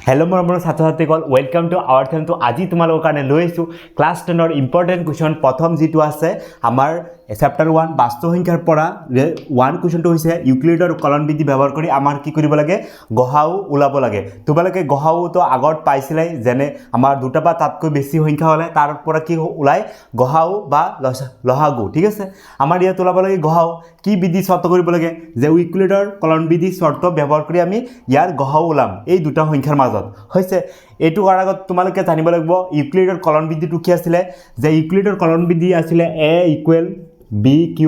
Hello' মৰমৰ ছাত্ৰ ছাত্ৰীসকল, welcome to our চেনেলটো। আজি তোমালোকৰ কাৰণে লৈ আহিছোঁ ক্লাছ 10ৰ ইম্পৰ্টেণ্ট কুৱেশ্যন। প্ৰথম যিটো আছে আমাৰ চেপ্টাৰ 1, বাস্তৱ সংখ্যাৰ পৰা 1 কুৱেশ্যনটো হৈছে ইউক্লিডৰ কলনবিধি ব্যৱহাৰ কৰি আমাৰ কি কৰিব লাগে? গসাউ ওলাব লাগে। তোমালোকে গসাউটো আগত পাইছিলাই, যেনে আমাৰ দুটা বা তাতকৈ বেছি সংখ্যা হ'লে তাৰ পৰা কি ওলায়? গসাউ বা লসাগু। ঠিক আছে, আমাৰ ইয়াত ওলাব লাগে গসাউ। কি বিধি চৰ্ত কৰিব লাগে যে ইউক্লিডৰ কলনবিধি চৰ্ত ব্যৱহাৰ কৰি আমি ইয়াৰ গসাউ ওলাম এই দুটা সংখ্যাৰ মাজত হৈছে। এইটো কৰাৰ আগত তোমালোকে জানিব লাগিব ইউক্লিডৰ কলনবিধিটো কি আছিলে, যে ইউক্লিডৰ কলনবিধি আছিলে a equal b q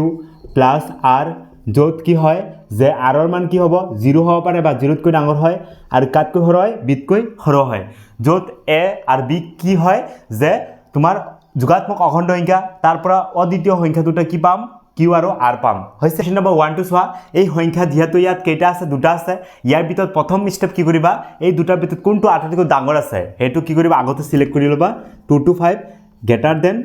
plus r, য'ত কি হয় যে আৰৰ মান কি হ'ব? জিৰ' হ'ব পাৰে বা জিৰ'তকৈ ডাঙৰ হয় আৰু কাতকৈ সৰু হয়? বিতকৈ সৰু হয়, য'ত এ আৰু বি কি হয় যে তোমাৰ যোগাত্মক অখণ্ড সংখ্যা। তাৰ পৰা অদ্বিতীয় সংখ্যা দুটা কি পাম? কিউ আৰু আৰ পাম। হৈছে, কুৱেশ্যন নম্বৰ 1টো চোৱা। এই সংখ্যা যিহেতু ইয়াত কেইটা আছে? দুটা আছে। ইয়াৰ ভিতৰত প্ৰথম ষ্টেপ কি কৰিবা? এই দুটাৰ ভিতৰত কোনটো আটাইতকৈ ডাঙৰ আছে, সেইটো কি কৰিবা? আগতে চিলেক্ট কৰি ল'বা। 2 2 5 greater than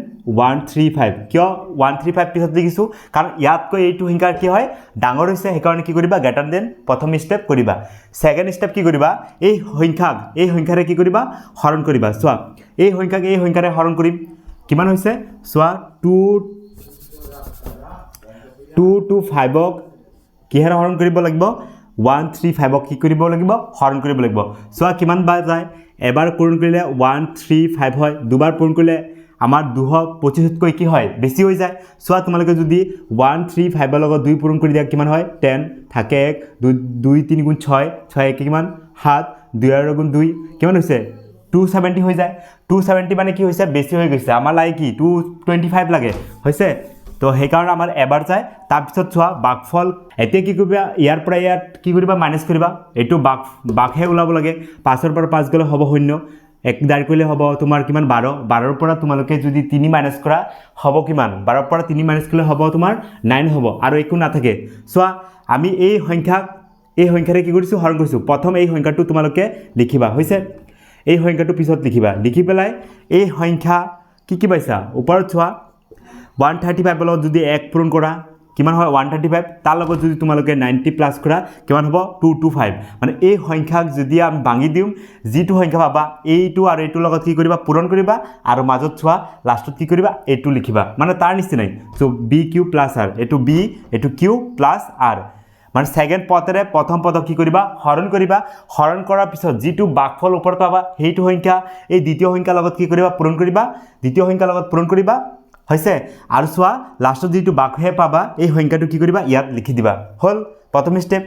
1 3 5। কিয় 1 3 5 পিছত লিখিছোঁ? কাৰণ ইয়াতকৈ এইটো সংখ্যাৰ কি হয়? ডাঙৰ হৈছে। সেইকাৰণে কি কৰিবা? গ্ৰেটাৰ দেন প্ৰথম ষ্টেপ কৰিবা। ছেকেণ্ড ষ্টেপ কি কৰিবা? এই সংখ্যাক এই সংখ্যাৰে কি কৰিবা? হৰণ কৰিবা। চোৱা, এই সংখ্যাক এই সংখ্যাৰে হৰণ কৰিম, কিমান হৈছে চোৱা। টু টু টু ফাইভক কিহেৰে হৰণ কৰিব লাগিব? 1 3 5ক কি কৰিব লাগিব? হৰণ কৰিব লাগিব। চোৱা, কিমান বাৰ যায়? এবাৰ পূৰণ কৰিলে 1 3 5 হয়। দুবাৰ পূৰণ কৰিলে আমাৰ 225তকৈ কি হয়? বেছি হৈ যায়। চোৱা, তোমালোকে যদি 1 3 5ৰ লগত দুই পূৰণ কৰি দিয়া, কিমান হয়? 10, থাকে এক, দুই, দুই তিনি গুণ ছয়, ছয় এক কিমান? সাত, দুই আৰু গুণ দুই কিমান হৈছে? 270 হৈ যায়। 270 মানে কি হৈছে? বেছি হৈ গৈছে। আমাৰ লাগে কি? 225 লাগে হৈছে। তো সেইকাৰণে আমাৰ এবাৰ যায়। তাৰপিছত চোৱা, বাঘফল এতিয়া কি কৰিবা? ইয়াৰ পৰা ইয়াত কি কৰিবা? মাইনাছ কৰিবা। এইটো বাঘহে ওলাব লাগে। পাঁচৰ পৰা পাঁচ গ'লে হ'ব শূন্য, এক দাঁড় কৰিলে হ'ব তোমাৰ কিমান? 12। 12ৰ পৰা তোমালোকে যদি তিনি মাইনাছ কৰা, হ'ব কিমান? 12ৰ পৰা তিনি মাইনাছ কৰিলে হ'ব তোমাৰ 9 হ'ব আৰু একো নাথাকে। চোৱা, আমি এই সংখ্যাক এই সংখ্যাৰে কি কৰিছোঁ? হৰণ কৰিছোঁ। প্ৰথম এই সংখ্যাটো তোমালোকে লিখিবা। হৈছে, এই সংখ্যাটো পিছত লিখিবা। লিখি পেলাই এই সংখ্যা কি কি পাইছা ওপৰত চোৱা। 135ৰ লগত যদি এক পূৰণ কৰা, কিমান হয়? 135। তাৰ লগত যদি তোমালোকে 90 প্লাছ কৰা, কিমান হ'ব? 2 2 5। মানে এই সংখ্যাক যদি আমি ভাঙি দিওঁ, যিটো সংখ্যা পাবা, এইটো আৰু এইটোৰ লগত কি কৰিবা? পূৰণ কৰিবা। আৰু মাজত চোৱা, লাষ্টত কি কৰিবা? এইটো লিখিবা, মানে তাৰ নিচিনাই। চ' বি কিউ প্লাছ আৰ, এইটো বি, এইটো কিউ প্লাছ আৰ। মানে ছেকেণ্ড পথেৰে প্ৰথম পদক কি কৰিবা? হৰণ কৰিবা। হৰণ কৰাৰ পিছত যিটো বাঘফল ওপৰত পাবা, সেইটো সংখ্যা এই দ্বিতীয় সংখ্যাৰ লগত কি কৰিবা? পূৰণ কৰিবা। দ্বিতীয় সংখ্যাৰ লগত পূৰণ কৰিবা, হৈছে। আৰু চোৱা, লাষ্টত যিটো বাঘহে পাবা, এই সংখ্যাটো কি কৰিবা? ইয়াত লিখি দিবা। হ'ল প্ৰথম ষ্টেপ।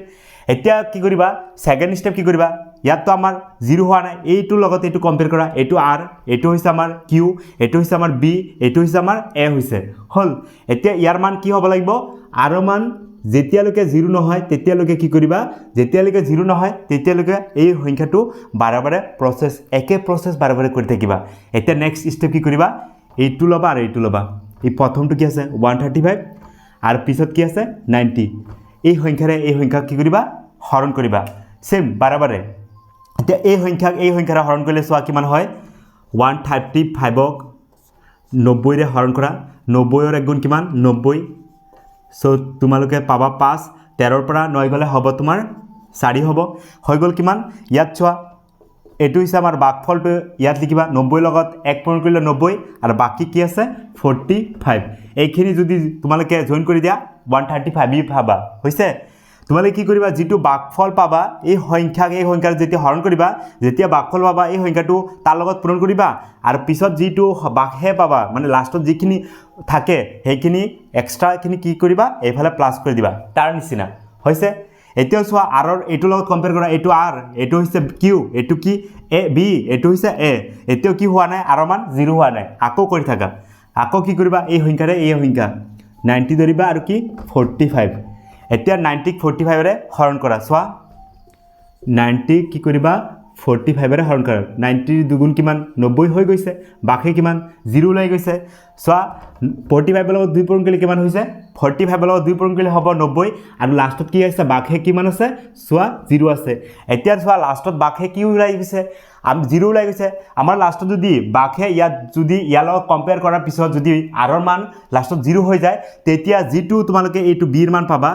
এতিয়া কি কৰিবা? ছেকেণ্ড ষ্টেপ কি কৰিবা? ইয়াততো আমাৰ জিৰ' হোৱা নাই। এইটোৰ লগত এইটো কম্পেয়াৰ কৰা। এইটো আৰ, এইটো হৈছে আমাৰ কিউ, এইটো হৈছে আমাৰ বি, এইটো হৈছে আমাৰ এ হৈছে। হ'ল, এতিয়া ইয়াৰ মান কি হ'ব লাগিব? আৰৰ মান যেতিয়ালৈকে জিৰ' নহয়, তেতিয়ালৈকে কি কৰিবা? যেতিয়ালৈকে জিৰ' নহয়, তেতিয়ালৈকে এই সংখ্যাটো বাৰে বাৰে প্ৰচেছ, একে প্ৰচেছ বাৰে বাৰে কৰি থাকিবা। এতিয়া নেক্সট ষ্টেপ কি কৰিবা? এইটো ল'বা আৰু এইটো ল'বা। এই প্ৰথমটো কি আছে? 135। আৰু পিছত কি আছে? 90। এই সংখ্যাৰে এই সংখ্যাক কি কৰিবা? হৰণ কৰিবা, ছেম বাৰে বাৰে। এতিয়া এই সংখ্যাক এই সংখ্যাৰে হৰণ কৰিলে চোৱা কিমান হয়। 135ক 90ৰে হৰণ কৰা। 90ৰ এক গুণ কিমান? 90। চ' তোমালোকে পাবা পাঁচ। 13ৰ পৰা নয় গ'লে হ'ব তোমাৰ চাৰি হ'ব। হৈ গ'ল কিমান? ইয়াত চোৱা, এইটো হৈছে আমাৰ বাঘফলটো। ইয়াত লিখিবা, 90ৰ লগত এক পূৰণ কৰিলে 90 আৰু বাকী কি আছে? 45। এইখিনি যদি তোমালোকে জইন কৰি দিয়া, 135ই পাবা। হৈছে, তোমালোকে কি কৰিবা? যিটো বাঘফল পাবা, এই সংখ্যাক এই সংখ্যাৰ যেতিয়া হৰণ কৰিবা, যেতিয়া বাঘফল পাবা, এই সংখ্যাটো তাৰ লগত পূৰণ কৰিবা আৰু পিছত যিটো বাঘহে পাবা, মানে লাষ্টত যিখিনি থাকে, সেইখিনি এক্সট্ৰাখিনি কি কৰিবা? এইফালে প্লাছ কৰি দিবা, তাৰ নিচিনা হৈছে। এতিয়াও চোৱা, আৰৰ এইটোৰ লগত কম্পেয়াৰ কৰা। এইটো আৰ, এইটো হৈছে কিউ, এইটো কি? এ বি, এইটো হৈছে এ। এতিয়াও কি হোৱা নাই? আৰৰ মান জিৰ' হোৱা নাই। আকৌ কৰি থাকা। আকৌ কি কৰিবা? এই সংখ্যাৰে এই সংখ্যা 90 ধৰিবা আৰু কি? 45। এতিয়া 90ক 45ৰে হৰণ কৰা। চোৱা, 90 কি কৰিবা? 45ৰে হৰণ কৰা। 90ৰ দুগুণ কিমান? 90 হৈ গৈছে। বাকী কিমান? জিৰ' ওলাই গৈছে। চোৱা, 45ৰ লগত দুই পূৰণ কৰিলে কিমান হৈছে? 45ৰ লগত দুই পূৰণ কৰিলে হ'ব 90। আৰু লাষ্টত কি আছে? বাঘে কিমান আছে চোৱা, জিৰ' আছে। এতিয়া চোৱা, লাষ্টত বাঘে কি ওলাই গৈছে? আমি জিৰ' ওলাই গৈছে। আমাৰ লাষ্টত যদি বাঘে ইয়াত যদি ইয়াৰ লগত কম্পেয়াৰ কৰাৰ পিছত যদি আৰৰ মান লাষ্টত জিৰ' হৈ যায়, তেতিয়া যিটো তোমালোকে এইটো বিৰ মান পাবা,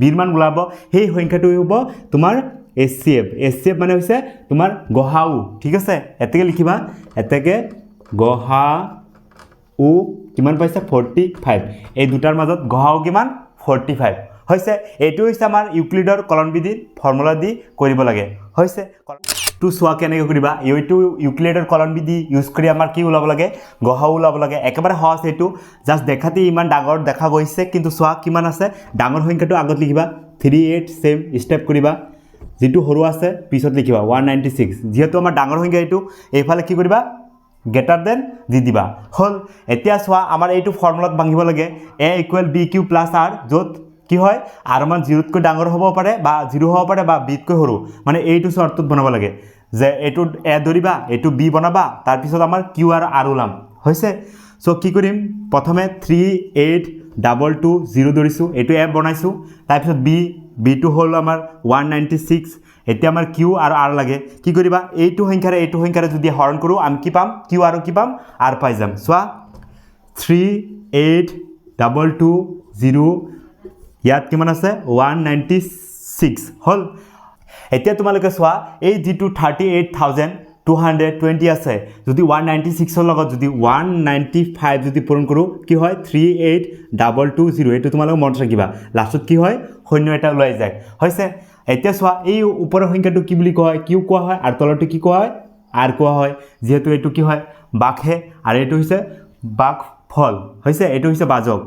বিৰ মান ওলাব, সেই সংখ্যাটো হ'ব তোমাৰ H C F. H C F মানে হৈছে তোমাৰ গহাউ, ঠিক আছে। এতেকে লিখিবা, এতেকে গহাউ কিমান পাইছা? 45। এই দুটাৰ মাজত গহাউ কিমান? 45 হৈছে। এইটো হৈছে আমাৰ ইউক্লিডৰ কলনবিধিৰ ফৰ্মুলা দি কৰিব লাগে হৈছে। তো চোৱা কেনেকৈ কৰিবা, এইটো ইউক্লিডৰ কলনবিধি ইউজ কৰি আমাৰ কি ওলাব লাগে? গহাউ ওলাব লাগে। একেবাৰে সহজ এইটো, জাষ্ট দেখাতে ইমান ডাঙৰ দেখা গৈছে, কিন্তু চোৱা কিমান আছে। ডাঙৰ সংখ্যাটো আগত লিখিবা, 3 8 ছেম ষ্টেপ কৰিবা, যিটো সৰু আছে পিছত লিখিবা 196। যিহেতু আমাৰ ডাঙৰ সংখ্যা এইটো, এইফালে কি কৰিবা? গ্ৰেটাৰ দেন দি দিবা, হ'ল। এতিয়া চোৱা আমাৰ এইটো ফৰ্মুলাত ভাঙিব লাগে, A equal B Q plus R, য'ত কি হয় আৰ মান জিৰ'তকৈ ডাঙৰ হ'ব পাৰে বা জিৰ' হ'ব পাৰে বা বিতকৈ সৰু, মানে এইটো চৰ্তত বনাব লাগে যে এইটো এ ধৰিবা, এইটো বি বনাবা, তাৰপিছত আমাৰ কিউ আৰু আৰ ওলাম হৈছে। চ' কি কৰিম, প্ৰথমে 3 8 2 2 0 ধৰিছোঁ, এইটো এ বনাইছোঁ, তাৰপিছত বি, বিটো হ'ল আমাৰ 196। এতিয়া আমাৰ কিউ আৰু আৰ লাগে, কি কৰিবা, এইটো সংখ্যাৰে এইটো সংখ্যাৰে যদি হৰণ কৰোঁ আমি কি পাম? কিউ আৰু কি পাম? আৰ পাই যাম। চোৱা 3 8 2 2 0, ইয়াত কিমান আছে? 196 হ'ল। এতিয়া তোমালোকে চোৱা এই যিটো 38,220 আছে, যদি 196ৰ লগত যদি 195 যদি পূৰণ কৰোঁ কি হয়? 3 8 2 2 0, এইটো তোমালোকে মনত ৰাখিবা, লাষ্টত কি হয়? শূন্য এটা ওলাই যায় হৈছে। এতিয়া চোৱা এই ওপৰৰ সংখ্যাটো কি বুলি কোৱা হয়? কিউ কোৱা হয়, আৰু তলৰটো কি কোৱা হয়? আৰ কোৱা হয়। যিহেতু এইটো কি হয়? বাঘহে, আৰু এইটো হৈছে বাঘ ফল হৈছে, এইটো হৈছে বাজক।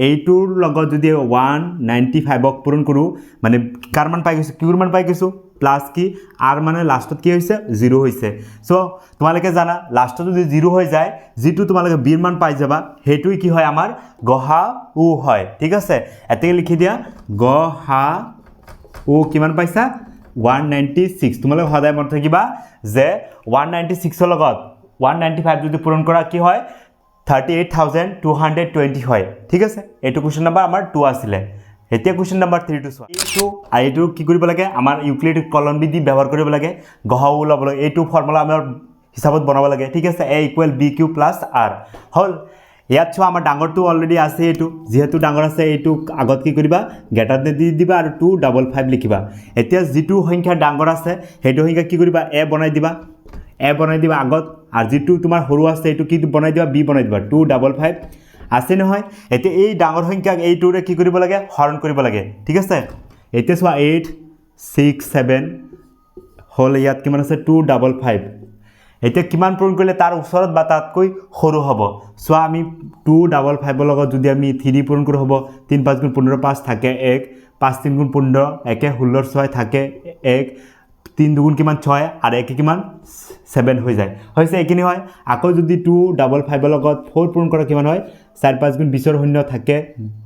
এইটোৰ লগত যদি 195ক পূৰণ কৰোঁ, মানে কাৰ মান পাই গৈছোঁ? কিউৰ মান পাই গৈছোঁ, প্লাছ কি আৰ মানে লাষ্টত কি হৈছে? জিৰ' হৈছে। চ' তোমালোকে জানা লাষ্টত যদি জিৰ' হৈ যায়, যিটো তোমালোকে বিৰ মান পাই যাবা সেইটোৱে কি হয়? আমাৰ গহা উ হয়, ঠিক আছে। এতেকে লিখি দিয়া গহা উ কিমান পাইছা? 196। তোমালোকে সদায় মনত থাকিবা যে 196ৰ লগত 195 যদি পূৰণ কৰা কি হয়? 38,220 হয়, ঠিক আছে। এইটো কুৱেশ্যন নাম্বাৰ আমাৰ 2 আছিলে। এতিয়া কুৱেশ্যন নাম্বাৰ 3টো চোৱা, এইটো আৰু এইটো কি কৰিব লাগে? আমাৰ ইউক্লিড কলনবিধি ব্যৱহাৰ কৰিব লাগে, গহাউ ওলাব লাগে, এইটো ফৰ্মুলা আমাৰ হিচাপত বনাব লাগে, ঠিক আছে। A equal B Q plus R হ'ল। ইয়াত চোৱা আমাৰ ডাঙৰটো অলৰেডি আছে, এইটো যিহেতু ডাঙৰ আছে এইটো আগত কি কৰিবা? গ্ৰেটাৰ দেন দি দিবা আৰু 2 5 5 লিখিবা। এতিয়া যিটো সংখ্যা ডাঙৰ আছে সেইটো সংখ্যা কি কৰিবা? এ বনাই দিবা, এ বনাই দিবা আগত, আৰু যিটো তোমাৰ সৰু আছে এইটো কি বনাই দিবা? বি বনাই দিবা। 2 5 5 আছে নহয়। এতিয়া এই ডাঙৰ সংখ্যাক এইটোৰে কি কৰিব লাগে? হৰণ কৰিব লাগে, ঠিক আছে। এতিয়া চোৱা 8 6 7 হ'ল, ইয়াত কিমান আছে? 2 5 5। এতিয়া কিমান পূৰণ কৰিলে তাৰ ওচৰত বা তাতকৈ সৰু হ'ব? চোৱা আমি 2 5 5ৰ লগত যদি আমি 3 পূৰণ কৰোঁ হ'ব 3 5 গুণ 15, 5 থাকে 1, 5 3 গুণ 15, 1 16 6 থাকে 1, 3 দুগুণ কিমান? 6 আৰু 1 কিমান? 7 হৈ যায় হৈছে, এইখিনি হয়। আকৌ যদি 2 5 5ৰ লগত 4 পূৰণ কৰা কিমান হয়? 4 5 গুণ 20ৰ শূন্য থাকে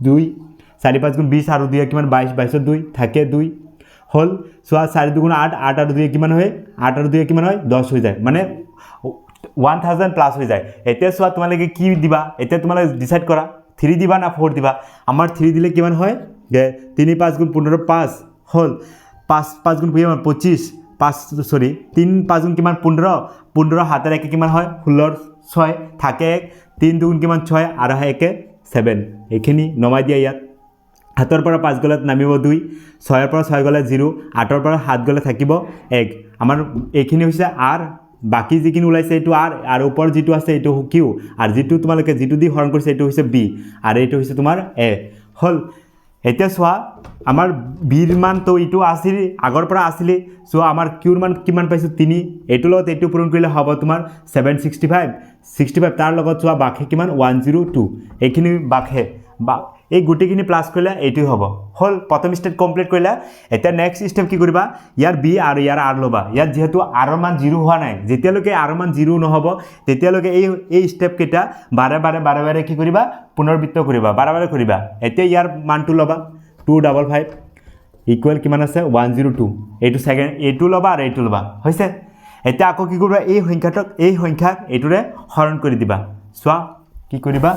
2, 4 5 গুণ 20 আৰু 2 কিমান? 22, 22ৰ 2 থাকে 2 হ'ল। চোৱা 4 দুগুণ 8, 8 আৰু 2 কিমান হয়? 8 আৰু 2 কিমান হয়? 10 হৈ যায়, মানে 1000 প্লাছ হৈ যায়। এতিয়া চোৱা তোমালোকে কি দিবা, এতিয়া তোমালোকে ডিচাইড কৰা 3 দিবা না 4 দিবা। আমাৰ 3 দিলে কিমান হয়? যে 3 5 গুণ 15, 5 হ'ল, 5 5 গুণ কিমান? 25, 5 চৰি 3 5 গুণ কিমান? 15, 15 হাতেৰ 1 কিমান হয়? 16 6 থাকে 1, 3 দুগুণ কিমান? 6 আৰু 1 7, এইখিনি নমাই দিয়া। ইয়াত 7ৰ পৰা 5 গ'লে নামিব 2, 6ৰ পৰা 6 গ'লে 0, 8ৰ পৰা 7 গ'লে থাকিব 1। আমাৰ এইখিনি হৈছে আৰ, বাকী যিখিনি ওলাইছে এইটো আৰ, আৰু ওপৰত যিটো আছে এইটো কিউ, আৰু যিটো তোমালোকে যিটো দি হৰণ কৰিছে এইটো হৈছে বি, আৰু এইটো হৈছে তোমাৰ এ হ'ল। এতিয়া চোৱা আমাৰ বিৰ মানটো এইটো আছিল আগৰ পৰা আছিলে। চোৱা আমাৰ কিউৰ মান কিমান পাইছোঁ? 3। এইটোৰ লগত এইটো পূৰণ কৰিলে হ'ব তোমাৰ 765, 65 তাৰ লগত চোৱা বাঘে কিমান? 102, এইখিনি বাঘে বা এই গোটেইখিনি প্লাছ কৰিলে এইটোৱে হ'ব। হ'ল, প্ৰথম ষ্টেপ কমপ্লিট কৰিলা। এতিয়া নেক্সট ষ্টেপ কি কৰিবা? ইয়াৰ বি আৰু ইয়াৰ আৰ ল'বা। ইয়াত যিহেতু আৰৰ মান জিৰ' হোৱা নাই, যেতিয়ালৈকে আৰৰ মান জিৰ' নহ'ব তেতিয়ালৈকে এই ষ্টেপকেইটা বাৰে বাৰে বাৰে বাৰে কি কৰিবা? পুনৰাবৃত্ত কৰিবা, বাৰে বাৰে কৰিবা। এতিয়া ইয়াৰ মানটো ল'বা 2 5 5 ইকুৱেল কিমান আছে? 102, এইটো ছেকেণ্ড এইটো ল'বা আৰু এইটো ল'বা হৈছে। এতিয়া আকৌ কি কৰিবা? এই সংখ্যাটোক এই সংখ্যাক এইটোৰে হৰণ কৰি দিবা। চোৱা কি কৰিবা?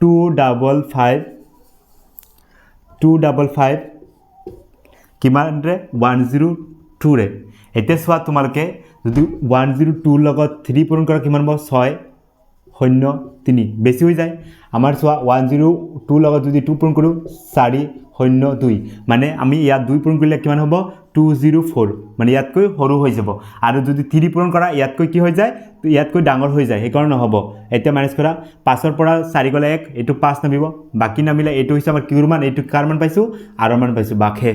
2 5 5 2 5 5 কিমানৰে? 102ৰে। এতিয়া চোৱা তোমালোকে যদি 102ৰ লগত 3 পূৰণ কৰা কিমান হ'ব? 6 0 3 বেছি হৈ যায়। আমাৰ চোৱা 102 লগত যদি 2 পূৰণ কৰোঁ 4 0 2, মানে আমি ইয়াত 2 পূৰণ কৰিলে কিমান হ'ব 204, মানে ইয়াতকৈ সৰু হৈ যাব। আৰু যদি 3 পূৰণ কৰা ইয়াতকৈ কি হৈ যায়, ইয়াতকৈ ডাঙৰ হৈ যায়, সেইকাৰণে নহ'ব। এতিয়া মাইনাছ কৰা, 5ৰ পৰা 4 গ'লে 1, এইটো 5 নামিব, বাকী নামিলে এইটো হৈছে আমাৰ কিউৰ মান, এইটো কাৰ মান পাইছোঁ, আৰৰ মান পাইছোঁ, বাখে।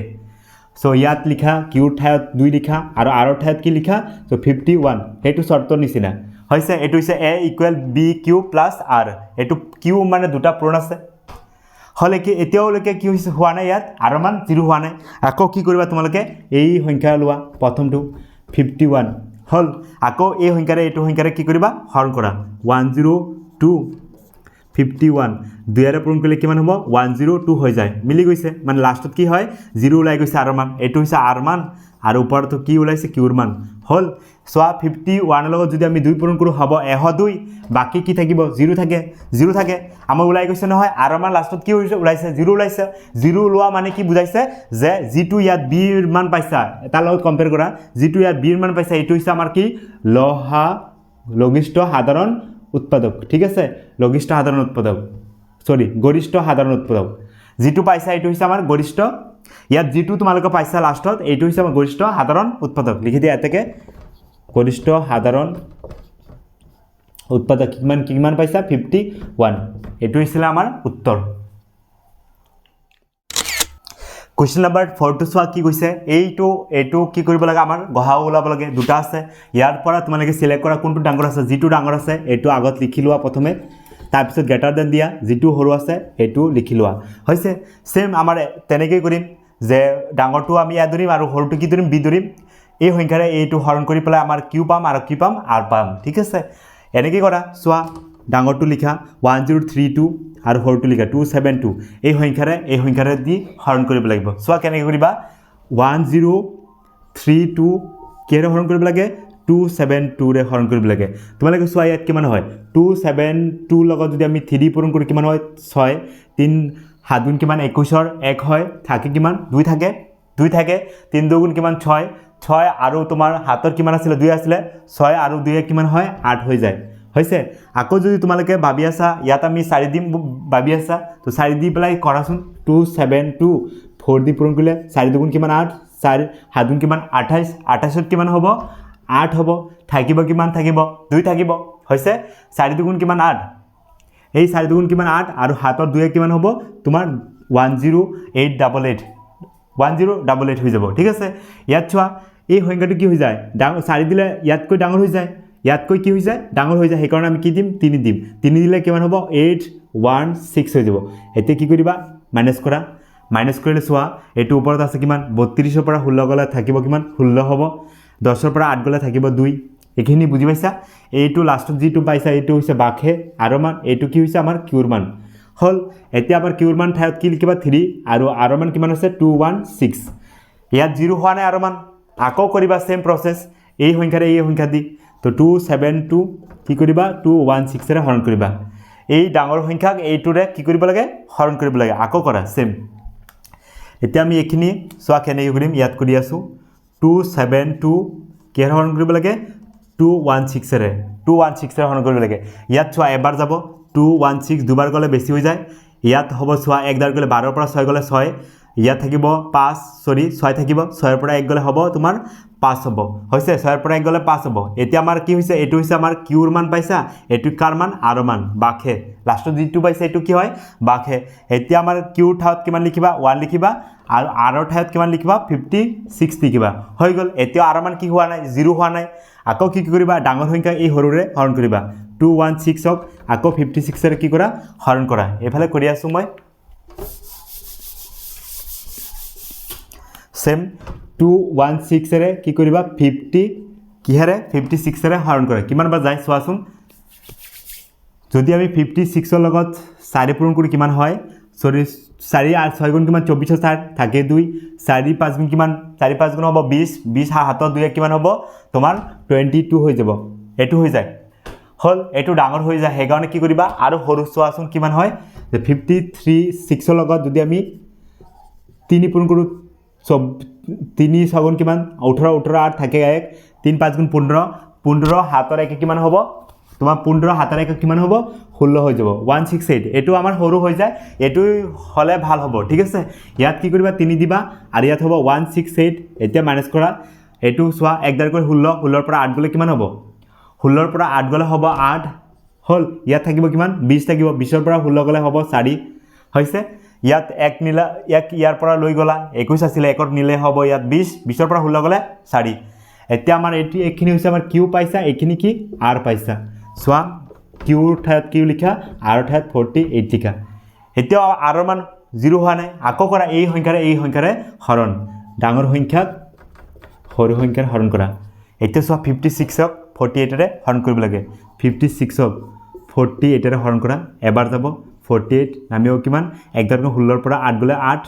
চ' ইয়াত লিখা কিউৰ ঠাইত 2 লিখা আৰু আৰৰ ঠাইত কি লিখা, চ' 51, সেইটো চৰ্তৰ নিচিনা হৈছে। এইটো হৈছে A equal B Q plus R, এইটো কিউ মানে দুটা পূৰণ আছে। হ'লে কি এতিয়ালৈকে কি হৈছে হোৱা নাই, ইয়াত আৰৰ মান 0 হোৱা নাই। আকৌ কি কৰিবা তোমালোকে, এই সংখ্যা লোৱা প্ৰথমটো 51 হ'ল, আকৌ এই সংখ্যাৰে এইটো সংখ্যাৰে কি কৰিবা, হৰণ কৰা 102 51, দুয়েৰে পূৰণ কৰিলে কিমান হ'ব 102 হৈ যায়, মিলি গৈছে। মানে লাষ্টত কি হয় 0 ওলাই গৈছে আৰৰ মান, এইটো হৈছে আৰ মান আৰু ওপৰতো কি ওলাইছে কিউৰ মান হ'ল। চোৱা 51ৰ লগত যদি আমি 2 পূৰণ কৰোঁ হ'ব 102, বাকী কি থাকিব 0 থাকে, 0 থাকে, আমাৰ ওলাই গৈছে নহয় আৰৰ মান লাষ্টত কি হৈছে ওলাইছে 0 ওলাইছে। 0 ওলোৱা মানে কি বুজাইছে যে যিটো ইয়াত বিৰ মান পাইছা তাৰ লগত কম্পেয়াৰ কৰা, যিটো ইয়াত বিৰ মান পাইছা এইটো হৈছে আমাৰ কি লহা লঘিষ্ঠ সাধাৰণ উৎপাদক, ঠিক আছে, লঘিষ্ঠ সাধাৰণ উৎপাদক, চৰি গৰিষ্ঠ সাধাৰণ উৎপাদক, যিটো পাইছা এইটো হৈছে আমাৰ গৰিষ্ঠ, ইয়াত যিটো তোমালোকে পাইছা লাষ্টত এইটো হৈছে আমাৰ গৰিষ্ঠ সাধাৰণ উৎপাদক। লিখি দিয়া এতেকে গৰিষ্ঠ সাধাৰণ উৎপাদক কিমান কিমান পাইছা 51, এইটো হৈছিলে আমাৰ উত্তৰ। কুৱেশ্যন নাম্বাৰ 4টো চোৱা কি কৈছে, এইটো এইটো কি কৰিব লাগে, আমাৰ গহাও ওলাব লাগে, দুটা আছে, ইয়াৰ পৰা তোমালোকে চিলেক্ট কৰা কোনটো ডাঙৰ আছে, যিটো ডাঙৰ আছে এইটো আগত লিখি লোৱা প্ৰথমে, তাৰপিছত গ্ৰেটাৰ দেন দিয়া, যিটো সৰু আছে সেইটো লিখি লোৱা হৈছে। ছেম আমাৰ তেনেকেই কৰিম যে ডাঙৰটো আমি এ ধৰিম আৰু সৰুটো কি ধৰিম, বি ধৰিম, এই সংখ্যাৰে এইটো হৰণ কৰি পেলাই আমাৰ কিউ পাম আৰু কি পাম, আৰ পাম, ঠিক আছে। এনেকৈ কৰা, চোৱা ডাঙৰটো লিখা 1032 আৰু সৰুটো লিখা 272, এই সংখ্যাৰে দি হৰণ কৰিব লাগিব। চোৱা কেনেকৈ কৰিবা, 1032 কিহেৰে হৰণ কৰিব লাগে, 272ৰে হৰণ কৰিব লাগে। তোমালোকে চোৱা ইয়াত কিমান হয়, 272 লগত যদি আমি 3 পূৰণ কৰোঁ কিমান হয়, 6, 3 7 গুণ কিমান 21ৰ 1 হয়, থাকে কিমান 2 থাকে, 2 থাকে, 3 2 গুণ কিমান 6, 6 আৰু তোমাৰ হাতৰ কিমান আছিলে 2 আছিলে, 6 আৰু 2 কিমান হয় 8 হৈ যায়, হৈছে। আকৌ যদি তোমালোকে ভাবি আছা ইয়াত আমি 4 দিম ভাবি আছা, তো 4 দি পেলাই কৰাচোন, 272 4 দি পূৰণ কৰিলে 4 দুগুণ কিমান 8, 4 7 গুণ কিমান 28, 28ত কিমান হ'ব 8 হ'ব, থাকিব কিমান থাকিব 2 থাকিব, হৈছে। 4 দুগুণ কিমান 8, এই 4 দুগুণ কিমান 8 আৰু 7ৰ 2 কিমান হ'ব তোমাৰ 10888, 1088 হৈ যাব, ঠিক আছে। ইয়াত চোৱা এই সংখ্যাটো কি হৈ যায়, ডাঙৰ 4 দিলে ইয়াতকৈ ডাঙৰ হৈ যায়, ইয়াতকৈ কি হৈ যায় ডাঙৰ হৈ যায়, সেইকাৰণে আমি কি দিম 3 দিম, 3 দিলে কিমান হ'ব 816 হৈ যাব। এতিয়া কি কৰিবা, মাইনাছ কৰা, মাইনাছ কৰিলে চোৱা এইটো ওপৰত আছে কিমান 32ৰ পৰা 16 গ'লে থাকিব কিমান 16 হ'ব, 10ৰ পৰা 8 গ'লে থাকিব 2, এইখিনি বুজি পাইছা। এইটো লাষ্টত যিটো পাইছা এইটো হৈছে বাখে আৰৰ মান, এইটো কি হৈছে আমাৰ কিউৰ মান হ'ল। এতিয়া আমাৰ কিউৰ মান ঠাইত কি লিখিবা 3 আৰু আৰৰ মান কিমান আছে 216, ইয়াত 0 হোৱা নাই আৰৰ মান, আকৌ কৰিবা ছেম প্ৰচেছ, এই সংখ্যাৰে এই সংখ্যা দি, তো 272 কি কৰিবা 216ৰে হৰণ কৰিবা, এই ডাঙৰ সংখ্যাক এইটোৰে কি কৰিব লাগে হৰণ কৰিব লাগে, আকৌ কৰা ছেম। এতিয়া আমি এইখিনি চোৱা কেনেকৈ কৰিম, ইয়াত কৰি আছোঁ 272 কিহেৰে হৰণ কৰিব লাগে 216ৰে, 216ৰে হৰণ কৰিব লাগে। ইয়াত চোৱা এবাৰ যাব 216, দুবাৰ গ'লে বেছি হৈ যায়, ইয়াত হ'ব চোৱা একবাৰ গ'লে 12ৰ পৰা 6 গ'লে 6, ইয়াত থাকিব 5, চৰি 6 থাকিব, 6ৰ পৰা 1 গ'লে হ'ব তোমাৰ 5 হ'ব, হৈছে 6ৰ পৰা 1 গ'লে 5 হ'ব। এতিয়া আমাৰ কি হৈছে, এইটো হৈছে আমাৰ কিউৰ মান পাইছা, এইটো কাৰ মান আৰৰ মান বাখে, লাষ্টত যিটো পাইছা এইটো কি হয় বাখে। এতিয়া আমাৰ কিউৰ ঠাইত কিমান লিখিবা 1 লিখিবা আৰু আৰৰ ঠাইত কিমান লিখিবা 56 লিখিবা, হৈ গ'ল। এতিয়া আৰৰ মান কি হোৱা নাই 0 হোৱা নাই, আকৌ কি কৰিবা ডাঙৰ সংখ্যা এই সৰুৰে হৰণ কৰিবা, 216ক আকৌ 56ৰে কি কৰা হৰণ কৰা, এইফালে কৰি আছোঁ মই সেম 216ৰে কি কৰিবা 50 কিহেৰে 56ৰে হৰণ কৰা, কিমান বাৰ যায় চোৱাচোন। যদি আমি 56ৰ লগত 4 পূৰণ কৰি কিমান হয়, চৰি 4 আৰু 6 গুণ কিমান 24 4 থাকে 2, 4 5 গুণ কিমান 4 5 গুণ হ'ব 20, 20 7 2 কিমান হ'ব তোমাৰ 22 হৈ যাব, এইটো হৈ যায় হ'ল, এইটো ডাঙৰ হৈ যায়, সেইকাৰণে কি কৰিবা আৰু সৰু চোৱাচোন কিমান হয়, যে 53 6ৰ লগত যদি আমি 3 পূৰণ কৰোঁ 3 6 গুণ কিমান 18, 18 8 থাকে 1, 3 5 গুণ 15, 15 7 1 কিমান হ'ব তোমাৰ 15 সাতেৰে এক কিমান হ'ব? 16 হৈ যাব। 168, এইটো আমাৰ সৰু হৈ যায়, এইটো হ'লে ভাল হ'ব। ঠিক আছে, ইয়াত কি কৰিবা? 3 দিবা আৰু ইয়াত হ'ব 168। এতিয়া মাইনাছ কৰা, এইটো চোৱা, এক দাৰ কৰি 16, 16ৰ পৰা 8 গ'লে কিমান হ'ব? 16ৰ পৰা 8 গ'লে হ'ব 8। হ'ল, ইয়াত থাকিব কিমান? 20 থাকিব। 20ৰ পৰা 16 গ'লে হ'ব 4। হৈছে, ইয়াত এক নিলা, ইয়াক ইয়াৰ পৰা লৈ গ'লা, 21 আছিলে, একত নিলে হ'ব ইয়াত 20, 20ৰ পৰা 16 গ'লে 4। এতিয়া আমাৰ এইটো এইখিনি হৈছে আমাৰ কিউ পাইছা, এইখিনি কি আৰ পাইছা। চোৱা, কিউৰ ঠাইত কিউ লিখা, আৰৰ ঠাইত 48 লিখা। এতিয়াও আৰৰ মান জিৰ' হোৱা নাই। আকৌ কৰা, এই সংখ্যাৰে এই সংখ্যাৰে হৰণ, ডাঙৰ সংখ্যাক সৰু সংখ্যাৰে হৰণ কৰা। এতিয়া চোৱা, 56ক 48ৰে হৰণ কৰিব লাগে। 56ক 48ৰে হৰণ কৰা, এবাৰ যাব 48, নামিব কিমান? এক দহ 16ৰ পৰা 8 গ'লে 8,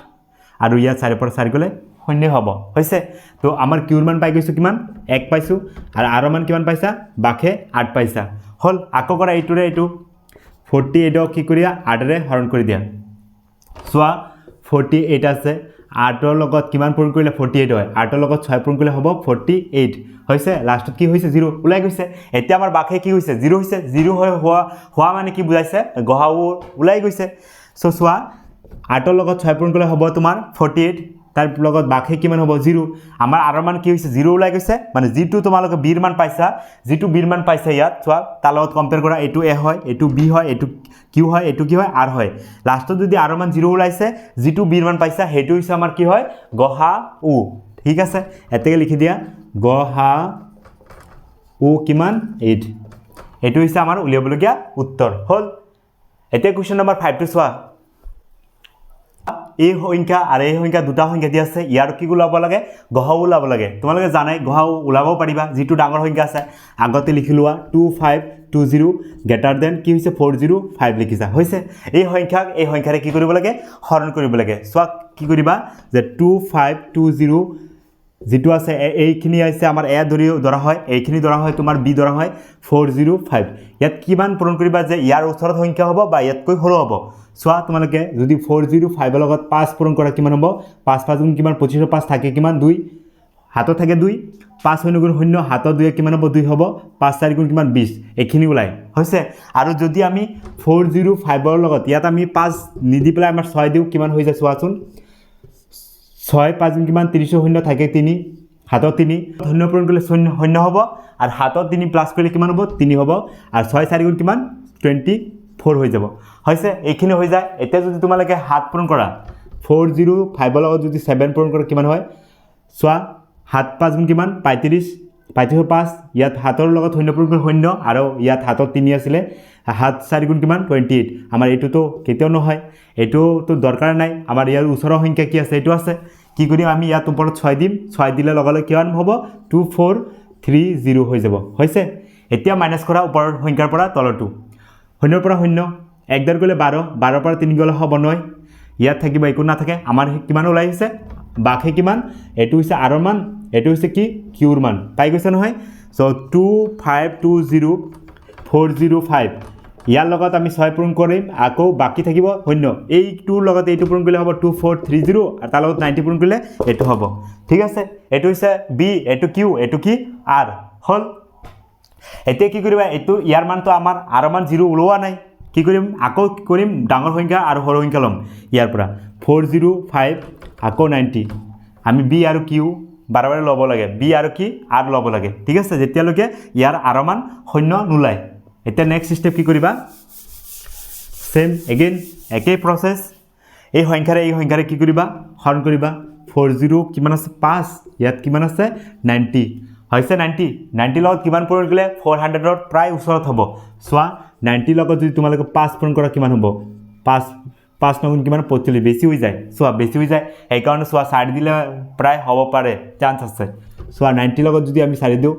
আৰু ইয়াত 4ৰ পৰা 4 গ'লে শূন্য হ'ব। হৈছে, তো আমাৰ কিউৰ মান পাই গৈছোঁ কিমান? 1 পাইছোঁ। আৰু আৰৰ মান কিমান পাইছা? বাখে 8 পাইছা। হ'ল, আকৌ কৰা এইটোৰে এইটো, 48ক কি কৰিয়া? 8ৰে হৰণ কৰি দিয়া। চোৱা, 48 আছে, 8ৰ লগত কিমান পূৰণ কৰিলে 48 হয়? 8ৰ লগত 6 পূৰণ কৰিলে হ'ব 48। হৈছে, লাষ্টত কি হৈছে? জিৰ' ওলাই গৈছে। এতিয়া আমাৰ বাখে কি হৈছে? জিৰ' হৈছে। জিৰ' হৈ হোৱা মানে কি বুজাইছে? গহাও ওলাই গৈছে। চ' চোৱা, 8ৰ লগত 6 পূৰণ কৰিলে হ'ব তোমাৰ 48, তাৰ লগত বাখে কিমান হ'ব? জিৰ'। আমাৰ আৰৰ মান কি হৈছে? জিৰ' ওলাই গৈছে। মানে যিটো তোমালোকে বিৰ মান পাইছা, যিটো বিৰ মান পাইছা ইয়াত চোৱা, তাৰ লগত কম্পেয়াৰ কৰা, এইটো এ হয়, এইটো বি হয়, এইটো কিউ হয়, এইটো কি হয়? আৰ হয়। লাষ্টত যদি আৰৰ মান জিৰ' ওলাইছে, যিটো বিৰ মান পাইছা সেইটো হৈছে আমাৰ কি হয়? গহা উ। ঠিক আছে, এতেকে লিখি দিয়া গহা উ কিমান? 8। এইটো হৈছে আমাৰ উলিয়াবলগীয়া উত্তৰ। হ'ল, এতিয়া কুৱেশ্যন নম্বৰ 5টো চোৱা। এই সংখ্যা আৰু এই সংখ্যা দুটা সংখ্যা দি আছে, ইয়াৰ কি ওলাব লাগে? গহাও ওলাব লাগে। তোমালোকে জানাই গহাও ওলাব পাৰিবা, যিটো ডাঙৰ সংখ্যা আছে আগতে লিখি লোৱা, 2520 গ্ৰেটাৰ দেন কি হৈছে? 405 লিখিছা। হৈছে, এই সংখ্যাক এই সংখ্যাৰে কি কৰিব লাগে? হৰণ কৰিব লাগে। চোৱা কি কৰিবা যে 2520 যিটো আছে, এইখিনি হৈছে আমাৰ এ ধৰি ধৰা হয়, এইখিনি ধৰা হয় তোমাৰ বি ধৰা হয়, 405। ইয়াত কিমান পূৰণ কৰিবা যে ইয়াৰ ওচৰত সংখ্যা হ'ব বা ইয়াতকৈ সৰু হ'ব? চোৱা, তোমালোকে যদি 405ৰ লগত 5 পূৰণ কৰা কিমান হ'ব? 5 5 গুণ কিমান? 25ৰ 5 থাকে কিমান? 2, হাতত থাকে 2, 5 শূন্য গুণ শূন্য, হাতত 2 কিমান হ'ব? 2 হ'ব। 5 4 গুণ কিমান? 20, এইখিনি ওলায়। হৈছে, আৰু যদি আমি 405ৰ লগত ইয়াত আমি 5 নিদি পেলাই আমাৰ 6 দিওঁ কিমান হৈ যায় চোৱাচোন। 6 5 গুণ কিমান? 30ৰ শূন্য থাকে 3, হাতত 3, শূন্য পূৰণ কৰিলে শূন্য শূন্য হ'ব, আৰু হাতত 3 প্লাছ কৰিলে কিমান হ'ব? 3 হ'ব, আৰু 6 4 গুণ কিমান? 24 হৈ যাব। হৈছে, এইখিনি হৈ যায়। এতিয়া যদি তোমালোকে 7 পূৰণ কৰা, 405ৰ লগত যদি 7 পূৰণ কৰা কিমান হয় চোৱা, 7 5 গুণ কিমান? 35, 35ৰ 5, ইয়াত হাতৰ লগত শূন্য পূৰণ কৰিলে শূন্য, আৰু ইয়াত হাতত 3 আছিলে, 7 4 গুণ কিমান? 28। আমাৰ এইটোতো কেতিয়াও নহয়, এইটোতো দৰকাৰ নাই। আমাৰ ইয়াৰ ওচৰৰ সংখ্যা কি আছে? এইটো আছে। কি কৰিম আমি? ইয়াত ওপৰত 6 দিম, 6 দিলে লগালগ কিমান হ'ব? 2430 হৈ যাব। হৈছে, এতিয়া মাইনাছ কৰা ওপৰৰ সংখ্যাৰ পৰা তলৰটো, শূন্যৰ পৰা শূন্য, এক ডেৰ গ'লে 12, 12ৰ পৰা 3 গ'লে হ'ব 9, ইয়াত থাকিব একো নাথাকে। আমাৰ কিমান ওলাই আহিছে? বাখে কিমান? এইটো হৈছে আৰৰ মান, এইটো হৈছে কি? কিউৰ মান পাই গৈছে নহয়। চ' 2520 405, ইয়াৰ লগত আমি 6 পূৰণ কৰিম, আকৌ বাকী থাকিব শূন্য। এইটোৰ লগত এইটো পূৰণ কৰিলে হ'ব 2430, আৰু তাৰ লগত 90 পূৰণ কৰিলে এইটো হ'ব। ঠিক আছে, এইটো হৈছে বি, এইটো কিউ, এইটো কি? আৰ। হ'ল, এতিয়া কি কৰিবা? এইটো ইয়াৰ মানটো আমাৰ আৰৰ মান জিৰ' ওলোৱা নাই। কি কৰিম? আকৌ কি কৰিম? ডাঙৰ সংখ্যা আৰু সৰু সংখ্যা ল'ম। ইয়াৰ পৰা 405 আকৌ 90, আমি বি আৰু কিউ বাৰে বাৰে ল'ব লাগে, বি আৰু কি আৰ ল'ব লাগে। ঠিক আছে, যেতিয়ালৈকে ইয়াৰ আৰৰ মান শূন্য নোলায়। এতিয়া নেক্সট ষ্টেপ কি কৰিবা? ছেম এগেইন একেই প্ৰচেছ, এই সংখ্যাৰে এই সংখ্যাৰে কি কৰিবা? হৰণ কৰিবা। 40 কিমান আছে? 5, ইয়াত কিমান আছে? 90 হৈছে। 90 লগত কিমান পূৰণ কৰিলে 400ৰ প্ৰায় ওচৰত হ'ব চোৱা। 90ৰ লগত যদি তোমালোকে 5 পূৰণ কৰা কিমান হ'ব? 5 5 নগুণ কিমান? 45, বেছি হৈ যায়। চোৱা, বেছি হৈ যায়, সেইকাৰণে চোৱা 4 দিলে প্ৰায় হ'ব পাৰে, চান্স আছে। চোৱা, 90ৰ লগত যদি আমি 4 দিওঁ,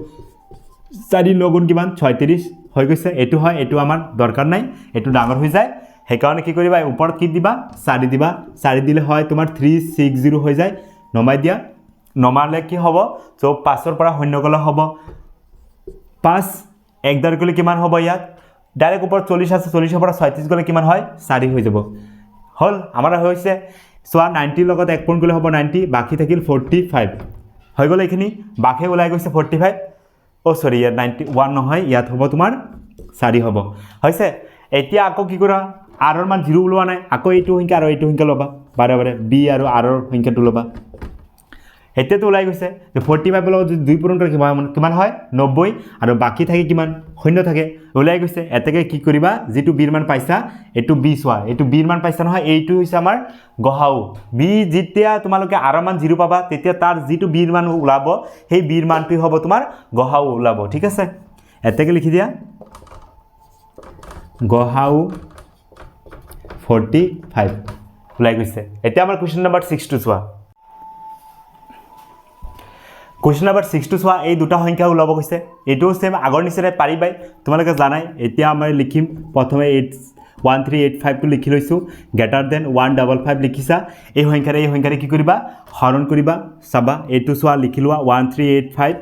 4 নগুণ কিমান? 36 হৈ গৈছে। এইটো হয়, এইটো আমাৰ দৰকাৰ নাই, এইটো ডাঙৰ হৈ যায়। সেইকাৰণে কি কৰিবা? ওপৰত কি দিবা? 4 দিবা। 4 দিলে হয় তোমাৰ 360 হৈ যায়। নমাই দিয়া, নমালে কি হ'ব? চ' 5ৰ পৰা শূন্য গ'লে হ'ব 5, এক দাৰ গ'লে কিমান হ'ব? ইয়াত ডাইৰেক্ট ওপৰত 40 আছে, 40ৰ পৰা 36 গ'লে কিমান হয়? 4 হৈ যাব। হ'ল, আমাৰ হৈছে। চোৱা, 90ৰ লগত 1 পূৰণ কৰিলে হ'ব 90, বাকী থাকিল 45। হৈ গ'ল, এইখিনি বাকী ওলাই গৈছে 45। অ' চৰি, ইয়াত 91 নহয়, ইয়াত হ'ব তোমাৰ 4 হ'ব। হৈছে। এতিয়া আকৌ কি কৰা, আৰৰ মান জিৰ' ওলোৱা নাই, আকৌ এইটো সংখ্যা আৰু এইটো সংখ্যা ল'বা, বাৰে বাৰে বি আৰু আৰৰ সংখ্যাটো ল'বা। এতিয়াতো ওলাই গৈছে যে 45ৰ লগত যদি 2 পূৰণ কৰে কিমান হয়, 90, আৰু বাকী থাকে কিমান, শূন্য থাকে, ওলাই গৈছে। এতেকে কি কৰিবা, যিটো বিৰ মান পাইছা এইটো বি চোৱা, এইটো বিৰ মান পাইছা নহয়, এইটো হৈছে আমাৰ গহাও বি। যেতিয়া তোমালোকে আৰৰ মান জিৰ' পাবা তেতিয়া তাৰ যিটো বিৰ মান ওলাব সেই বিৰ মানটোৱে হ'ব তোমাৰ গহাও ওলাব। ঠিক আছে, এতেকে লিখি দিয়া গহাও 45 ওলাই গৈছে। এতিয়া আমাৰ কুৱেশ্যন নম্বৰ 6টো চোৱা। কুৱেশ্যন নম্বৰ 6টো চোৱা, এই দুটা সংখ্যা ওলাব কৈছে, এইটোও ছেম আগৰ নিচিনাই পাৰিবাই, তোমালোকে জানাই। এতিয়া আমাৰ লিখিম প্ৰথমে 1385টো লিখি লৈছোঁ, গ্ৰেটাৰ দেন 155 লিখিছা। এই সংখ্যাৰে কি কৰিবা, হৰণ কৰিবা। চাবা এইটো চোৱা, লিখি লোৱা 1385,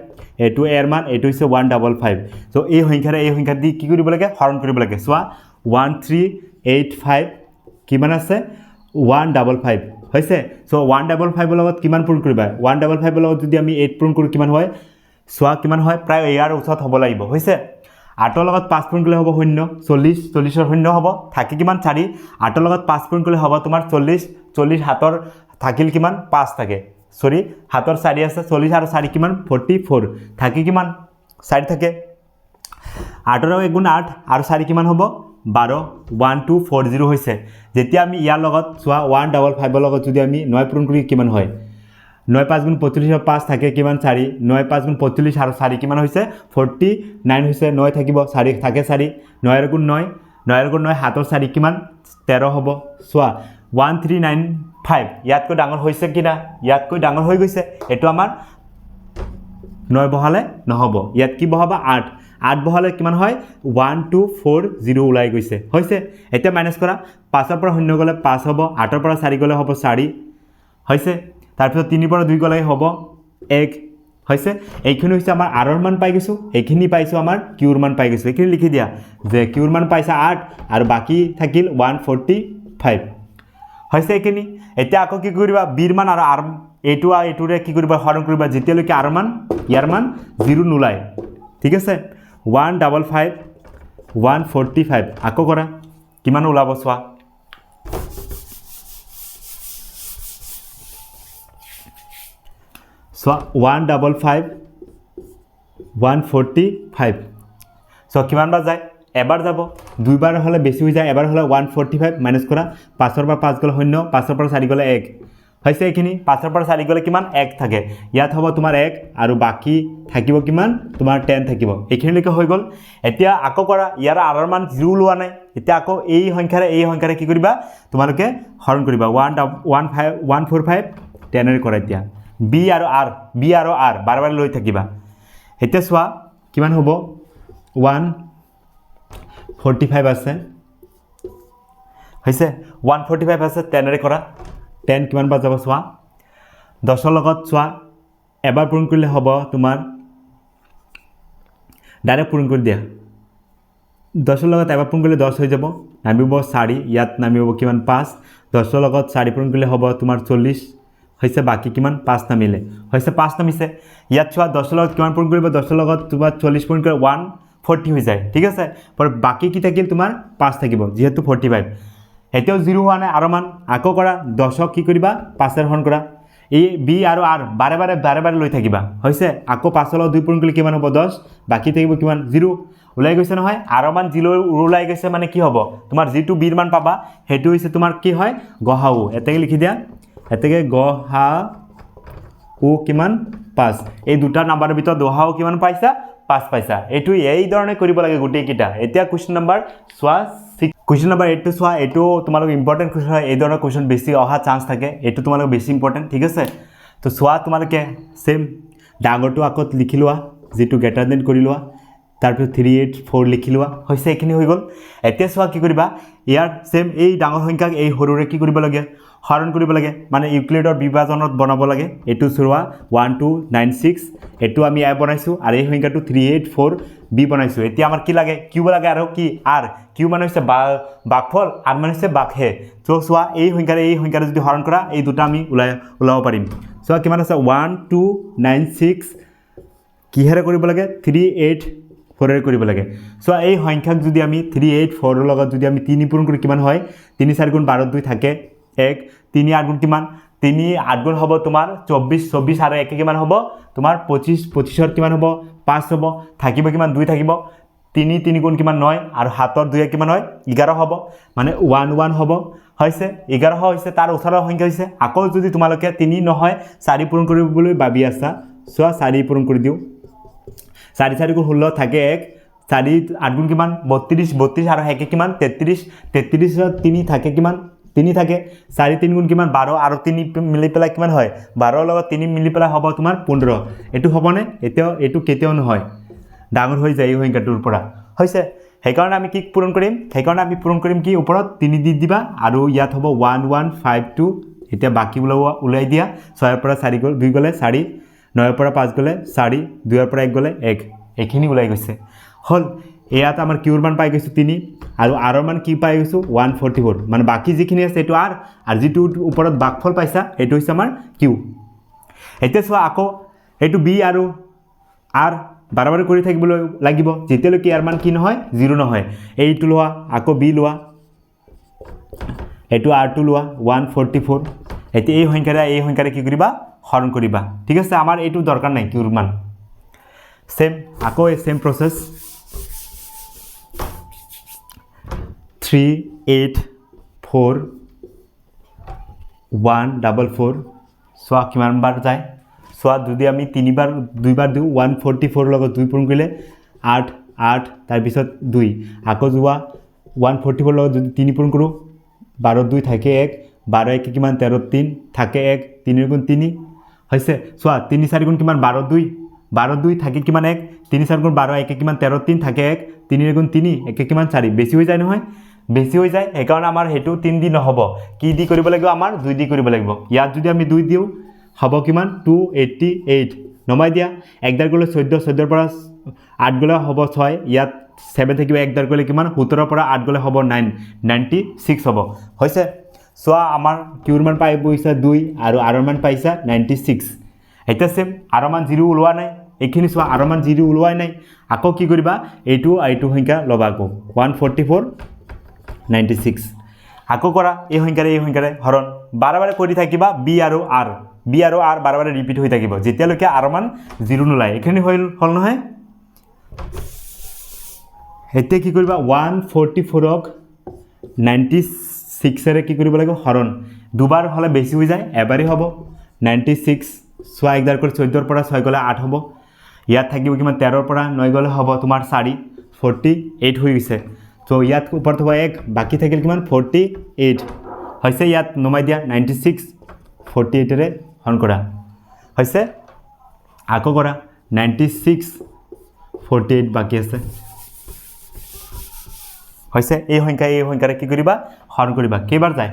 এইটো এৰ মান, এইটো হৈছে 155। চ' এই সংখ্যাৰে এই সংখ্যা দি কি কৰিব লাগে, হৰণ কৰিব লাগে। চোৱা 1385 কিমান আছে, 155 হৈছে। চ' 155ৰ লগত কিমান পূৰণ কৰিবা, 155ৰ লগত যদি আমি 8 পূৰণ কৰোঁ কিমান হয়, চোৱা কিমান হয়, প্ৰায় ইয়াৰ ওচৰত হ'ব লাগিব। হৈছে। 8ৰ লগত 5 পূৰণ কৰিলে হ'ব শূন্য, 40, 40ৰ শূন্য হ'ব, থাকে কিমান 4। 8ৰ লগত 5 পূৰণ কৰিলে হ'ব তোমাৰ 40, 40 হাতৰ থাকিল কিমান 5 থাকে, চৰি হাতৰ 4 আছে, 40 আৰু 4 কিমান 44, থাকে কিমান 4 থাকে। 8ৰ 1 গুণ 8 আৰু 4 কিমান হ'ব 12, 1240 হৈছে। যেতিয়া আমি ইয়াৰ লগত চোৱা 155ৰ লগত যদি আমি 9 পূৰণ কৰি কিমান হয়, 9 5 গুণ 45 5 থাকে কিমান 4, 9 5 গুণ 45 আৰু 4 কিমান হৈছে 49 হৈছে, 9 থাকিব 4 থাকে 4, 9 গুণ 9, 9 গুণ 9 হাতৰ 4 কিমান 13 হ'ব। চোৱা 1395 ইয়াতকৈ ডাঙৰ হৈছে কি না, ইয়াতকৈ ডাঙৰ হৈ গৈছে। এইটো আমাৰ 9 বহালে নহ'ব, ইয়াত কি বহাবা 8, 8 বহালে কিমান হয় 1240 ওলাই গৈছে। হৈছে। এতিয়া মাইনাছ কৰা, 5ৰ পৰা 0 গ'লে 5 হ'ব, 8ৰ পৰা 4 গ'লে হ'ব 4 হৈছে, তাৰপিছত 3ৰ পৰা 2 গ'লে হ'ব 1 হৈছে। এইখিনি হৈছে আমাৰ আৰৰ মান পাই গৈছোঁ, এইখিনি পাইছোঁ আমাৰ কিউৰ মান পাই গৈছোঁ। এইখিনি লিখি দিয়া যে কিউৰ মান পাইছা 8 আৰু বাকী থাকিল 145 হৈছে এইখিনি। এতিয়া আকৌ কি কৰিবা, বিৰ মান আৰু আৰ এইটো আৰু এইটোৰে কি কৰিবা, হৰণ কৰিবা যেতিয়ালৈকে আৰৰ মান ইয়াৰ মান জিৰ' নোলায়। ঠিক আছে, 155 145 আকৌ কৰা, কিমান ওলাব চোৱা। চোৱা 155 145। চ' কিমান বাৰ যায়, এবাৰ যাব, দুইবাৰ হ'লে বেছি হৈ যায়, এবাৰ হ'লে 145 মাইনাছ কৰা, 5ৰ পৰা 5 গ'লে 0, 5ৰ পৰা 4 গ'লে 1 হৈছে। এইখিনি 5ৰ পৰা 4 গ'লে কিমান 1 থাকে, ইয়াত হ'ব তোমাৰ 1 আৰু বাকী থাকিব কিমান তোমাৰ 10 থাকিব। এইখিনিলৈকে হৈ গ'ল। এতিয়া আকৌ কৰা, ইয়াৰ আৰৰ মান জিৰ' ওলোৱা নাই, এতিয়া আকৌ এই সংখ্যাৰে কি কৰিবা তোমালোকে হৰণ কৰিবা, 145 10-ৰে কৰা। এতিয়া বি আৰু আৰ, বি আৰু আৰ বাৰে বাৰে লৈ থাকিবা। এতিয়া চোৱা কিমান হ'ব, 145 আছে, হৈছে 145 আছে, 10-ৰে কৰা, 10 কিমান বাৰ যাব চোৱা, 10ৰ লগত চোৱা এবাৰ পূৰণ কৰিলে হ'ব তোমাৰ, ডাইৰেক্ট পূৰণ কৰি দিয়া, 10ৰ লগত এবাৰ পূৰণ কৰিলে 10 হৈ যাব, নামিব 4, ইয়াত নামিব কিমান 5, 10ৰ লগত 4 পূৰণ কৰিলে হ'ব তোমাৰ 40 হৈছে, বাকী কিমান 5 নামিলে, হৈছে 5 নামিছে। ইয়াত চোৱা 10ৰ লগত কিমান পূৰণ কৰিব, 10ৰ লগত তোমাৰ 40 পূৰণ কৰিলে 140 হৈ যায়। ঠিক আছে, বাকী কি থাকিল তোমাৰ 5 থাকিব, যিহেতু 45। এতিয়াও জিৰ' হোৱা নাই আৰু মান, আকৌ কৰা, 10ক কি কৰিবা 5-ৰে হৰণ কৰা, এই বি আৰু আৰ বাৰে বাৰে বাৰে বাৰে লৈ থাকিবা। হৈছে, আকৌ 5ৰ লগত 2 পূৰণ কৰিলে কিমান হ'ব 10, বাকী থাকিব কিমান 0 ওলাই গৈছে নহয়, আৰৰ মান 0 ওলাই গৈছে মানে কি হ'ব তোমাৰ যিটো বিৰ মান পাবা সেইটো হৈছে তোমাৰ কি হয় গহাও। এতেকে লিখি দিয়া, এতেকে গহাও কিমান 5, এই দুটা নাম্বাৰৰ ভিতৰত গহাও কিমান পাইছা 5 পাইছা। এইটো এই ধৰণে কৰিব লাগে গোটেইকেইটা। এতিয়া কুৱেশ্যন নম্বৰ চোৱা কুৱেশ্যন নম্বৰ 8টো চোৱা, এইটো তোমালোক ইম্পৰ্টেণ্ট কুৱেশ্যন হয়, এই ধৰণৰ কুৱেশ্যন বেছি অহা চান্স থাকে, এইটো তোমালোক বেছি ইম্পৰ্টেণ্ট। ঠিক আছে, তো চোৱা তোমালোকে ছেম ডাঙৰটো আগত লিখি লোৱা, যিটো গ্ৰেটাৰ দেন কৰি লোৱা, তাৰপিছত 3 8 4 লিখি লোৱা, হৈছে এইখিনি হৈ গ'ল। এতিয়া চোৱা কি কৰিবা, ইয়াৰ ছেম এই ডাঙৰ সংখ্যাক এই সৰুৰে কি কৰিব লাগে, হৰণ কৰিব লাগে, মানে ইউক্লিডৰ বিভাজনত বনাব লাগে। এইটো চোৱা 1296, এইটো আমি এ বনাইছোঁ আৰু এই সংখ্যাটো 3 8 4 বি বনাইছোঁ। এতিয়া আমাৰ কি লাগে, কিউ লাগে আৰু কি আৰ, কিউ মানে হৈছে বাঘফল, আৰ মানে হৈছে বাঘহে। চ' চোৱা এই সংখ্যাৰে এই সংখ্যাৰে যদি হৰণ কৰা এই দুটা আমি ওলাব পাৰিম। চোৱা কিমান আছে 1296, কিহেৰে কৰিব লাগে 3 8 ফ'ৰেৰে কৰিব লাগে। চ' এই সংখ্যাক যদি আমি 3 8 4ৰ লগত যদি আমি 3 পূৰণ কৰি কিমান হয়, 3 4 গুণ 12 2 থাকে 1, 3 8 গুণ কিমান, 3 8 গুণ হ'ব তোমাৰ 24, 24 আৰু 1 কিমান হ'ব তোমাৰ 25, 25ৰ কিমান হ'ব 5 হ'ব, থাকিব কিমান 2 থাকিব, 3 3 গুণ কিমান 9 আৰু 7ৰ 2 কিমান হয় 11 হ'ব, মানে 1 1 হ'ব, হৈছে 11 হৈছে, তাৰ ওচৰৰ সংখ্যা হৈছে। আকৌ যদি তোমালোকে 3 নহয় 4 পূৰণ কৰিবলৈ ভাবি আছা, চোৱা 4 পূৰণ কৰি দিওঁ, 4 4 গুণ 16 থাকে 1, 4 8 গুণ কিমান 32, 32 আৰু 1 কিমান 33, 33ত 3 থাকে কিমান 3 থাকে, 4 3 গুণ কিমান 12 আৰু 3 মিলি পেলাই কিমান হয়, 12ৰ লগত 3 মিলি পেলাই হ'ব তোমাৰ 15। এইটো হ'বনে? এতিয়াও এইটো কেতিয়াও নহয়, ডাঙৰ হৈ যায় এই সংখ্যাটোৰ পৰা, হৈছে। সেইকাৰণে আমি কি পূৰণ কৰিম, সেইকাৰণে আমি পূৰণ কৰিম কি, ওপৰত 3 দি দিবা আৰু ইয়াত হ'ব 1 1 5 2। এতিয়া বাকী ওলাই দিয়া, 6ৰ পৰা 4 গ'ল 2 গ'লে 4, 9ৰ পৰা 5 গ'লে 4, 2ৰ পৰা 1 গ'লে 1, এইখিনি ওলাই গৈছে। হ'ল ইয়াত আমাৰ কিউৰ মান পাই গৈছোঁ 3 আৰু আৰৰ মান কি পাই গৈছোঁ 144, মানে বাকী যিখিনি আছে এইটো আৰ আৰু যিটো ওপৰত বাকফল পাইছা সেইটো হৈছে আমাৰ কিউ। এতিয়া চোৱা আকৌ এইটো বি আৰু আৰ বাৰে বাৰে কৰি থাকিবলৈ লাগিব যেতিয়ালৈকে ইয়াৰ মান কি নহয় 0 নহয়। এইটো লোৱা, আকৌ বি লোৱা, এইটো আৰটো লোৱা 144। এতিয়া এই সংখ্যাৰে কি কৰিবা, হৰণ কৰিবা, ঠিক আছে। আমাৰ এইটো দৰকাৰ নাই কিউৰ মান, সেম আকৌ এই same process 3 8 4 1 44। চোৱা কিমান বাৰ যায়, চোৱা যদি আমি তিনিবাৰ দুইবাৰ দিওঁ 144 লগত 2 পূৰণ কৰিলে 8 8 তাৰপিছত 2, আকৌ যোৱা 144 লগত যদি 3 পূৰণ কৰোঁ 12 2 থাকে 1, 12 1 কিমান 13 3 থাকে 1, 3 গুণ 3 হৈছে। চোৱা 3 4 গুণ কিমান 12 2, 12 2 থাকে কিমান 1, 3 4 গুণ 12 1 কিমান 13 3 থাকে 1, 3 গুণ 3 1 কিমান 4, বেছি হৈ যায় নহয়, বেছি হৈ যায়। সেইকাৰণে আমাৰ সেইটো 3 দি নহ'ব, কি দি কৰিব লাগিব, আমাৰ 2 দি কৰিব লাগিব। ইয়াত যদি আমি 2 দিওঁ হ'ব কিমান 288, নমাই দিয়া 1 দাৰ গ'লে 14, 14ৰ পৰা 8 গ'লে হ'ব 6, ইয়াত 7 থাকিব, 1 দাৰ গ'লে কিমান 17ৰ পৰা 8 গ'লে হ'ব 9, 96 হ'ব, হৈছে। চোৱা আমাৰ কিউৰ মান পাই গৈছে 2 আৰু আৰৰ মান পাইছা 96। এতিয়া চেম আৰৰ মান 0 ওলোৱা নাই, এইখিনি চোৱা আৰৰ মান 0 ওলোৱাই নাই। আকৌ কি কৰিবা, এইটো এইটো সংখ্যা ল'বা, আকৌ 144 96, আকৌ কৰা এই সংখ্যাৰে হৰণ, বাৰে বাৰে কৰি থাকিবা। বি আৰু আৰ, বি আৰু আৰ বাৰে বাৰে ৰিপিট হৈ থাকিব যেতিয়ালৈকে আৰৰ মান 0 নোলায়। এইখিনি হ'ল নহয়। এতিয়া কি কৰিবা, 144ক 96ৰে কি কৰিব লাগিব, হৰণ। দুবাৰ হ'লে বেছি হৈ যায়, এবাৰেই হ'ব 96। চোৱা একদাৰ কৰি 14ৰ পৰা 6 গ'লে 8 হ'ব, ইয়াত থাকিব কিমান 13ৰ পৰা 9 গ'লে হ'ব তোমাৰ 4, 48 হৈ গৈছে। ত' ইয়াত ওপৰত হ'ব 1, বাকী থাকিল কিমান 48 হৈছে। ইয়াত নমাই দিয়া 96 48ৰে হৰণ কৰা হৈছে। আকৌ কৰা 96 48 বাকী আছে, হৈছে। এই সংখ্যাৰে কি কৰিবা, হৰণ কৰিবা। কেইবাৰ যায়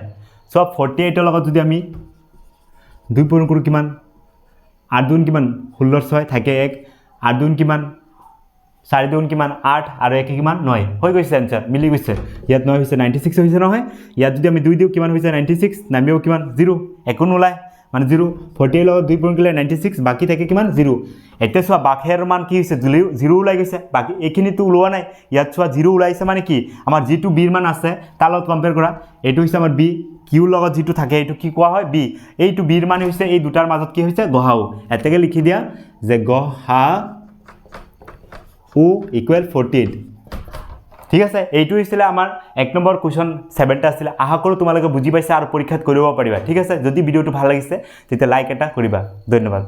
চোৱা, 48ৰ লগত যদি আমি 2 পূৰণ কৰোঁ কিমান, 8 দুগুণ কিমান 16 6 থাকে 1, 8 দুগুণ কিমান 4 দুগুণ কিমান 8 আৰু 1 কিমান 9 হৈ গৈছে, এনচাৰ মিলি গৈছে। ইয়াত 9 হৈছে, 96 হৈছে নহয়। ইয়াত যদি আমি 2 দিওঁ কিমান হৈছে 96, নামিব কিমান 0, একো নোলায়, মানে 0। 48 লগত 2 পূৰণ কৰিলে 96, বাকী থাকে কিমান 0। এতিয়া চোৱা বাখেৰ মান কি হৈছে, 0 ওলাই গৈছে, বাকী এইখিনিতো ওলোৱা নাই। ইয়াত চোৱা 0 ওলাইছে মানে কি, আমাৰ যিটো বিৰ মান আছে তাৰ লগত কম্পেয়াৰ কৰা, এইটো হৈছে আমাৰ বি, কিউৰ লগত যিটো থাকে এইটো কি কোৱা হয় বি। এইটো বিৰ মান হৈছে এই দুটাৰ মাজত কি হৈছে গহাউ। এতেকে লিখি দিয়া যে গহা উ ইকুৱেল 48, ঠিক আছে। এইটো হৈছিলে আমাৰ 1 নম্বৰ কুৱেশ্যন 7টা আছিলে। আশা কৰোঁ তোমালোকে বুজি পাইছা আৰু পৰীক্ষাত কৰিব পাৰিবা, ঠিক আছে। যদি ভিডিঅ'টো ভাল লাগিছে তেতিয়া লাইক এটা কৰিবা। ধন্যবাদ।